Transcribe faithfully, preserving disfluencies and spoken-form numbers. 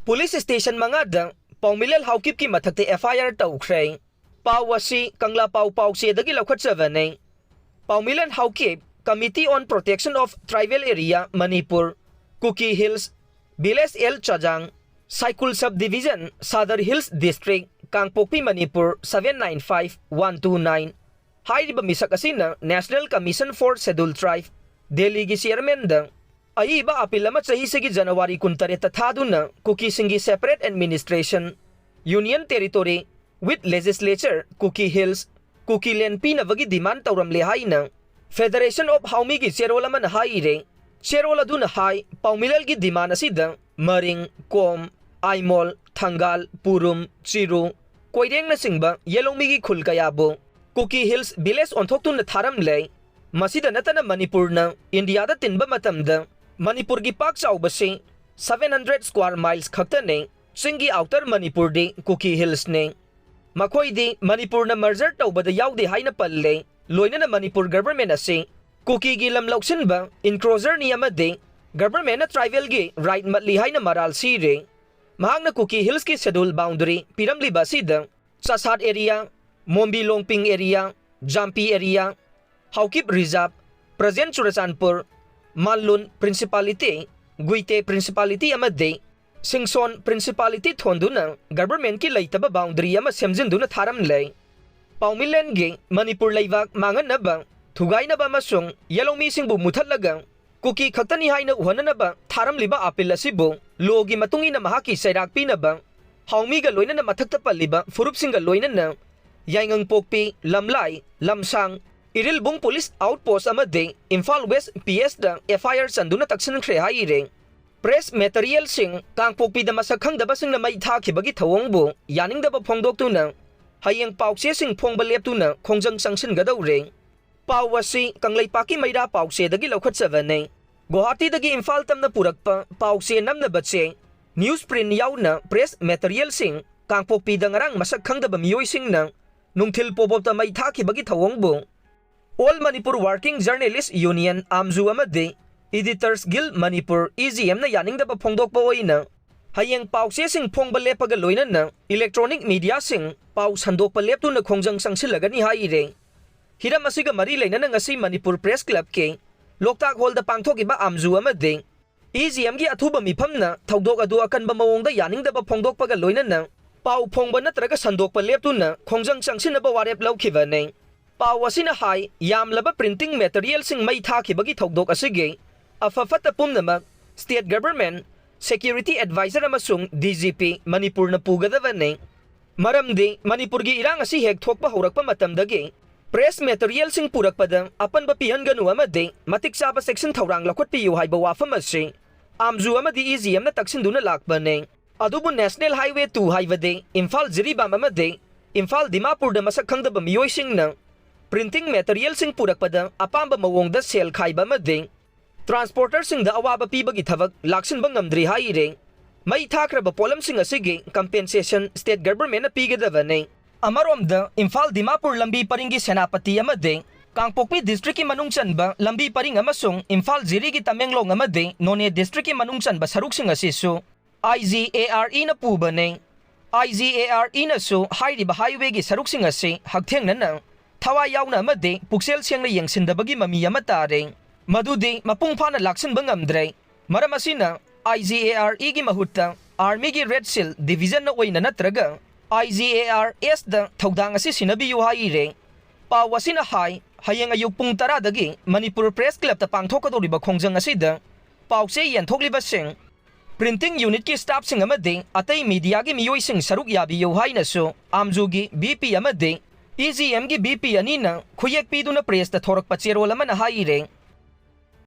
Police station ꯃꯉꯥꯗ ꯄꯥꯎꯃꯤꯂꯦꯟ ꯍꯥꯎꯀꯤꯞꯀꯤ ꯃꯊꯛꯇ F ꯑꯥꯏ R ꯇꯧꯈ꯭ꯔꯦ꯫ ꯄꯥꯎ ꯑꯁꯤ ꯀꯪꯂꯥ ꯄꯥꯎ ꯄꯥꯎꯆꯦꯗꯒꯤ ꯂꯧꯈꯠꯆꯕꯅꯤ꯫ ꯄꯥꯎꯃꯤꯂꯦꯟ Haokip, Committee on Protection of Tribal Area, Manipur, Kuki Hills, Village L Chajang, Saikul Sub Division, Sadar Hills District, Kangpokpi, Manipur, seven nine five one two nine꯫ ꯍꯥꯏꯔꯤꯕ ꯃꯤꯁꯛ ꯑꯁꯤꯅ National Commission for Scheduled Tribe, ꯗꯦꯜꯂꯤꯒꯤ ꯆꯤꯌꯔꯃꯦꯟꯗ ꯑꯏꯕ appeal ꯑꯃ ꯆꯍꯤꯁꯤꯒꯤ ꯖꯅꯋꯥꯔꯤ ꯀꯨꯟꯇꯔꯦꯠꯇ ꯊꯥꯗꯨꯅ ꯀꯨꯀꯤꯁꯤꯡꯒꯤ separate administration, union territory with legislature, Kuki Hills, ꯀꯨꯀꯤꯂꯦꯟ ꯄꯤꯅꯕꯒꯤ ꯗꯤꯃꯥꯟ ꯇꯧꯔꯝꯂꯦ ꯍꯥꯏꯅ Federation of ꯍꯥꯎꯃꯤꯒꯤ ꯆꯦꯔꯣꯜ ꯑꯃꯅ ꯍꯥꯏꯔꯦ꯫ ꯆꯦꯔꯣꯜ ꯑꯗꯨꯅ ꯍꯥꯏ, ꯄꯥꯎꯃꯤꯂꯦꯟꯒꯤ ꯗꯤꯃꯥꯟ ꯑꯁꯤꯗ ꯃꯔꯤꯡ, ꯀꯣꯝ, ꯑꯥꯏꯃꯣꯜ, ꯊꯪꯒꯥꯜ, ꯄꯨꯔꯨꯝ, ꯆꯤꯔꯨ, ꯀꯣꯏꯔꯦꯡꯅꯆꯤꯡꯕ ꯌꯦꯂꯧꯃꯤꯒꯤ ꯈꯨꯜ ꯀꯌꯥꯕꯨ ꯀꯨꯀꯤ ꯍꯤꯜꯁ ꯚꯤꯂꯦꯖ ꯑꯣꯟꯊꯣꯛꯇꯨꯅ ꯊꯥꯔꯝꯂꯦ꯫ ꯃꯁꯤꯗ ꯅꯠꯇꯅ ꯃꯅꯤꯄꯨꯔꯅ ꯏꯟꯗꯤꯌꯥꯗ ꯇꯤꯟꯕ ꯃꯇꯝꯗ ꯃꯅꯤꯄꯨꯔꯒꯤ ꯄꯥꯛ ꯆꯥꯎꯕꯁꯤ seven hundred square miles ꯈꯛꯇꯅꯤ꯫ ꯆꯤꯡꯒꯤ ꯑꯥꯎꯇꯔ ꯃꯅꯤꯄꯨꯔꯗꯤ ꯀꯨꯀꯤ ꯍꯤꯜꯁꯅꯤ꯫ ꯃꯈꯣꯏꯗꯤ ꯃꯅꯤꯄꯨꯔꯅ merger ꯇꯧꯕꯗ ꯌꯥꯎꯗꯦ ꯍꯥꯏꯅ ꯄꯜꯂꯦ꯫ ꯂꯣꯏꯅꯅ ꯃꯅꯤꯄꯨꯔ ꯒꯚꯔꯟꯃꯦꯟ ꯑꯁꯤ ꯀꯨꯀꯤꯒꯤ ꯂꯝ ꯂꯧꯁꯤꯟꯕ encroacherꯅꯤ ꯑꯃꯗꯤ ꯒꯚꯔꯟꯃꯦꯟꯅ ꯇ꯭ꯔꯥꯏꯕꯦꯜꯒꯤ ꯔꯥꯏꯠ ꯃꯠꯂꯤ ꯍꯥꯏꯅ ꯃꯔꯥꯜ ꯁꯤꯔꯦ꯫ ꯃꯍꯥꯛꯅ ꯀꯨꯀꯤ ꯍꯤꯜꯁꯀꯤ ꯁꯦꯗꯨꯜ ꯕꯥꯎꯟꯗꯔꯤ ꯄꯤꯔꯝꯂꯤꯕ ꯑꯁꯤꯗ Chassad area, Mombi Longping area, Jampi area, Haokip reserve, ꯄ꯭ꯔꯖꯦꯟ ꯆꯨꯔꯆꯥꯟꯄꯨꯔ, ꯃꯥꯟꯂꯨꯟ ꯄ꯭ꯔꯤꯟꯁꯤꯄꯥꯂꯤꯇꯤ, ꯒꯨꯏꯇꯦ ꯄ꯭ꯔꯤꯟꯁꯤꯄꯥꯂꯤꯇꯤ ꯑꯃꯗꯤ ꯁꯤꯡꯁꯣꯟ ꯄ꯭ꯔꯤꯟꯁꯤꯄꯥꯂꯤꯇꯤ ꯊꯣꯟꯗꯨꯅ ꯒꯚꯔꯟꯃꯦꯟꯠꯀꯤ ꯂꯩꯇꯕ ꯕꯥꯎꯟꯗꯔꯤ ꯑꯃ ꯁꯦꯝꯖꯤꯟꯗꯨꯅ ꯊꯥꯔꯝꯂꯦ꯫ ꯄꯥꯎꯃꯤꯂꯦꯟꯒꯤ ꯃꯅꯤꯄꯨꯔ ꯂꯩꯕꯥꯛ ꯃꯥꯡꯍꯟꯅꯕ, ꯊꯨꯒꯥꯏꯅꯕ ꯑꯃꯁꯨꯡ ꯌꯦꯂꯧꯃꯤꯁꯤꯡꯕꯨ ꯃꯨꯊꯠꯂꯒ ꯀꯨꯀꯤ ꯈꯛꯇꯅꯤ ꯍꯥꯏꯅ ꯎꯍꯟꯅꯅꯕ ꯊꯥꯔꯝꯂꯤꯕ ꯑꯄꯤꯜ ꯑꯁꯤꯕꯨ ꯂꯣꯒꯤ ꯃꯇꯨꯡ ꯏꯟꯅ ꯃꯍꯥꯛꯀꯤ ꯆꯩꯔꯥꯛ ꯄꯤꯅꯕ ꯍꯥꯎꯃꯤꯒ ꯂꯣꯏꯅꯅ ꯃꯊꯛꯇ ꯄꯜꯂꯤꯕ ꯐꯨꯔꯨꯞꯁꯤꯡꯒ ꯂꯣꯏꯅꯅ ꯌꯥꯏꯉꯪꯄꯣꯛꯄꯤ, ꯂꯝꯂꯥꯏ, ꯂꯝꯁꯥꯡ, ꯏꯔꯤꯜꯕꯨꯡ ꯄꯨꯂꯤꯁ ꯑꯥꯎꯠꯄꯣꯁ ꯑꯃꯗꯤ ꯏꯝꯐꯥꯜ ꯋꯦꯁ ꯄꯤ ꯑꯦꯁꯇ ꯑꯦꯐ ꯑꯥꯏ ꯑꯥꯔ ꯆꯟꯗꯨꯅ ꯇꯛꯁꯤꯟꯈ꯭ꯔꯦ ꯍꯥꯏꯔꯦ꯫ ꯄ꯭ꯔꯦꯁ ꯃꯦꯇꯔꯤꯌꯦꯜꯁꯤꯡ ꯀꯥꯡꯄꯣꯛꯄꯤꯗ ꯃꯁꯛ ꯈꯪꯗꯕꯁꯤꯡꯅ ꯃꯩ ꯊꯥꯈꯤꯕꯒꯤ ꯊꯧꯑꯣꯡꯕꯨ ꯌꯥꯅꯤꯡꯗꯕ ꯐꯣꯡꯗꯣꯛꯇꯨꯅ ꯍꯌꯦꯡ ꯄꯥꯎꯆꯦꯁꯤꯡ ꯐꯣꯡꯕ ꯂꯦꯞꯇꯨꯅ ꯈꯣꯡꯖꯪ ꯆꯪꯁꯤꯟꯒꯗꯧꯔꯦ꯫ ꯄꯥꯎ ꯑꯁꯤ ꯀꯪꯂꯩꯄꯥꯛꯀꯤ ꯃꯩꯔꯥ ꯄꯥꯎꯆꯦꯗꯒꯤ ꯂꯧꯈꯠꯆꯕꯅꯤ꯫ ꯒꯨꯋꯥꯍꯥꯇꯤꯗꯒꯤ ꯏꯝꯐꯥꯜ ꯇꯝꯅ ꯄꯨꯔꯛꯄ ꯄꯥꯎꯆꯦ ꯅꯝꯅꯕ ꯆꯦ, ꯅ꯭ꯌꯨꯁ ꯄ꯭ꯔꯤꯟꯠ ꯌꯥꯎꯅ ꯄ꯭ꯔꯦꯁ ꯃꯦꯇꯔꯤꯌꯦꯜꯁꯤꯡ ꯀꯥꯡꯄꯣꯛꯄꯤꯗ ꯉꯔꯥꯡ ꯃꯁꯛ ꯈꯪꯗꯕ ꯃꯤꯑꯣꯏꯁꯤꯡꯅ ꯅꯨꯡꯊꯤꯜ ꯄꯣꯕꯣꯞꯇ ꯃꯩ ꯊꯥꯈꯤꯕꯒꯤ ꯊꯧꯑꯣꯡꯕꯨ All Manipur Working Journalist Union, ꯑꯥꯝꯖꯨ, ꯑꯃꯗꯤ Editors Guild Manipur, E G ꯑꯦꯝꯅ ꯌꯥꯅꯤꯡꯗꯕ ꯐꯣꯡꯗꯣꯛꯄ ꯑꯣꯏꯅ ꯍꯌꯦꯡ ꯄꯥꯎꯆꯦꯁꯤꯡ ꯐꯣꯡꯕ ꯂꯦꯞꯄꯒ ꯂꯣꯏꯅꯅ electronic mediaꯁꯤꯡ ꯄꯥꯎ ꯁꯟꯗꯣꯛꯄ ꯂꯦꯞꯇꯨꯅ ꯈꯣꯡꯖꯪ ꯆꯪꯁꯤꯜꯂꯒꯅꯤ ꯍꯥꯏꯔꯦ꯫ ꯍꯤꯔꯝ ꯑꯁꯤꯒ ꯃꯔꯤ ꯂꯩꯅꯅ ꯉꯁꯤ ꯃꯅꯤꯄꯨꯔ Press Clubꯀꯤ ꯂꯣꯛꯇꯥꯛ ꯍꯣꯜꯗ ꯄꯥꯡꯊꯣꯛꯈꯤꯕ ꯑꯥꯝꯖꯨ ꯑꯃꯗꯤ EGMꯒꯤ ꯑꯊꯨꯕ ꯃꯤꯐꯝꯅ ꯊꯧꯗꯣꯛ ꯑꯗꯨ ꯑꯀꯟꯕ ꯃꯑꯣꯡꯗ ꯌꯥꯅꯤꯡꯗꯕ ꯐꯣꯡꯗꯣꯛꯄꯒ ꯂꯣꯏꯅꯅ ꯄꯥꯎ ꯐꯣꯡꯕ ꯅꯠꯇ꯭ꯔꯒ ꯁꯟꯗꯣꯛꯄ ꯂꯦꯞꯇꯨꯅ ꯈꯣꯡꯖꯪ ꯆꯪꯁꯤꯟꯅꯕ ꯋꯥꯔꯦꯞ ꯂꯧꯈꯤꯕꯅꯤ꯫ ꯄꯥꯎ ꯑꯁꯤꯅ ꯍꯥꯏ, ꯌꯥꯝꯂꯕ printing materialꯁꯤꯡ ꯃꯩ ꯊꯥꯈꯤꯕꯒꯤ ꯊꯧꯗꯣꯛ ꯑꯁꯤꯒꯤ ꯑꯐ ꯐꯠꯇ ꯄꯨꯝꯅꯃꯛ State Government Security Advisor ꯑꯃꯁꯨꯡ DGP ꯃꯅꯤꯄꯨꯔꯅ ꯄꯨꯒꯗꯕꯅꯤ꯫ ꯃꯔꯝꯗꯤ ꯃꯅꯤꯄꯨꯔꯒꯤ ꯏꯔꯥꯡ ꯑꯁꯤ ꯍꯦꯛ ꯊꯣꯛꯄ ꯍꯧꯔꯛꯄ ꯃꯇꯝꯗꯒꯤ press materialꯁꯤꯡ ꯄꯨꯔꯛꯄꯗ ꯑꯄꯟꯕ ꯄꯤꯍꯟꯒꯅꯨ ꯑꯃꯗꯤ ꯃꯇꯤꯛ ꯆꯥꯕ ꯆꯦꯛꯁꯤꯟ ꯊꯧꯔꯥꯡ ꯂꯧꯈꯠꯄꯤꯌꯨ ꯍꯥꯏꯕ ꯋꯥꯐꯝ ꯑꯁꯤ ꯑꯥꯝꯖꯨ ꯑꯃꯗꯤ EGMꯅ ꯇꯛꯁꯤꯟꯗꯨꯅ ꯂꯥꯛꯄꯅꯤ꯫ ꯑꯗꯨꯕꯨ National Highway two ꯍꯥꯏꯕꯗꯤ ꯏꯝꯐꯥꯜ ꯖꯤꯔꯤꯕꯥꯝ ꯑꯃꯗꯤ ꯏꯝꯐꯥꯜ ꯗꯤꯃꯥꯄꯨꯔꯗ ꯃꯁꯛ ꯈꯪꯗꯕ ꯃꯤꯑꯣꯏꯁꯤꯡꯅ printing materialꯁꯤꯡ ꯄꯨꯔꯛꯄꯗ ꯑꯄꯥꯝꯕ ꯃꯑꯣꯡꯗ ꯁꯦꯜ ꯈꯥꯏꯕ ꯑꯃꯗꯤ transporterꯁꯤꯡꯗ ꯑꯋꯥꯕ ꯄꯤꯕꯒꯤ ꯊꯕꯛ ꯂꯥꯛꯁꯤꯟꯕ ꯉꯝꯗ꯭ꯔꯤ ꯍꯥꯏꯔꯦ꯫ ꯃꯩ ꯊꯥꯈ꯭ꯔꯕ ꯄꯣꯠꯂꯝꯁꯤꯡ ꯑꯁꯤꯒꯤ compensation State Governmentꯅ ꯄꯤꯒꯗꯕꯅꯤ꯫ ꯑꯃꯔꯣꯝꯗ ꯏꯝꯐꯥꯜ ꯗꯤꯃꯥꯄꯨꯔ ꯂꯝꯕꯤ ꯄꯔꯤꯡꯒꯤ ꯁꯦꯅꯥꯄꯇꯤ ꯑꯃꯗꯤ ꯀꯥꯡꯄꯣꯛꯄꯤ districtꯀꯤ ꯃꯅꯨꯡ ꯆꯟꯕ ꯂꯝꯕꯤ ꯄꯔꯤꯡ ꯑꯃꯁꯨꯡ ꯏꯝꯐꯥꯜ ꯖꯤꯔꯤꯒꯤ ꯇꯃꯦꯡꯂꯣꯡ ꯑꯃꯗꯤ ꯅꯣꯅꯦ districtꯀꯤ ꯃꯅꯨꯡ ꯆꯟꯕ ꯁꯔꯨꯛꯁꯤꯡ ꯑꯁꯤꯁꯨ IGAREꯅ ꯄꯨꯕꯅꯤ꯫ IGAREꯅꯁꯨ ꯍꯥꯏꯔꯤꯕ highwayꯒꯤ ꯁꯔꯨꯛꯁꯤꯡ ꯑꯁꯤ ꯍꯛꯊꯦꯡꯅꯅ ꯊꯋꯥꯏ ꯌꯥꯎꯅ ꯑꯃꯗꯤ ꯄꯨꯛꯆꯦꯜ ꯁꯦꯡꯅ ꯌꯦꯡꯁꯤꯟꯗꯕꯒꯤ ꯃꯃꯤ ꯑꯃ ꯇꯥꯔꯦ꯫ ꯃꯗꯨꯗꯤ ꯃꯄꯨꯡ ꯐꯥꯅ ꯂꯥꯛꯁꯤꯟꯕ ꯉꯝꯗ꯭ꯔꯦ꯫ ꯃꯔꯝ ꯑꯁꯤꯅ IGAREꯒꯤ ꯃꯍꯨꯠꯇ Armyꯒꯤ Red Shield Divisionꯅ ꯑꯣꯏꯅ ꯅꯠꯇ꯭ꯔꯒ IGARESꯗ ꯊꯧꯗꯥꯡ ꯑꯁꯤ ꯁꯤꯟꯅꯕꯤꯌꯨ ꯍꯥꯏꯔꯦ꯫ ꯄꯥꯎ ꯑꯁꯤꯅ ꯍꯥꯏ, ꯍꯌꯦꯡ ꯑꯌꯨꯛ ꯄꯨꯡ ꯇꯔꯥꯗꯒꯤ ꯃꯅꯤꯄꯨꯔ Press Clubꯇ ꯄꯥꯡꯊꯣꯛꯀꯗꯧꯔꯤꯕ ꯈꯣꯡꯖꯪ ꯑꯁꯤꯗ ꯄꯥꯎꯆꯦ ꯌꯦꯟꯊꯣꯛꯂꯤꯕꯁꯤꯡ, printing unitꯀꯤ staffꯁꯤꯡ ꯑꯃꯗꯤ ꯑꯇꯩ mediaꯒꯤ ꯃꯤꯑꯣꯏꯁꯤꯡ ꯁꯔꯨꯛ ꯌꯥꯕꯤꯌꯨ ꯍꯥꯏꯅꯁꯨ ꯑꯥꯝꯖꯨꯒꯤ VP ꯑꯃꯗꯤ EGMꯒꯤ VP ꯑꯅꯤꯅ ꯈꯨꯌꯦꯛ ꯄꯤꯗꯨꯅ pressꯇ ꯊꯣꯔꯛꯄ ꯆꯦꯔꯣꯜ ꯑꯃꯅ ꯍꯥꯏꯔꯦ꯫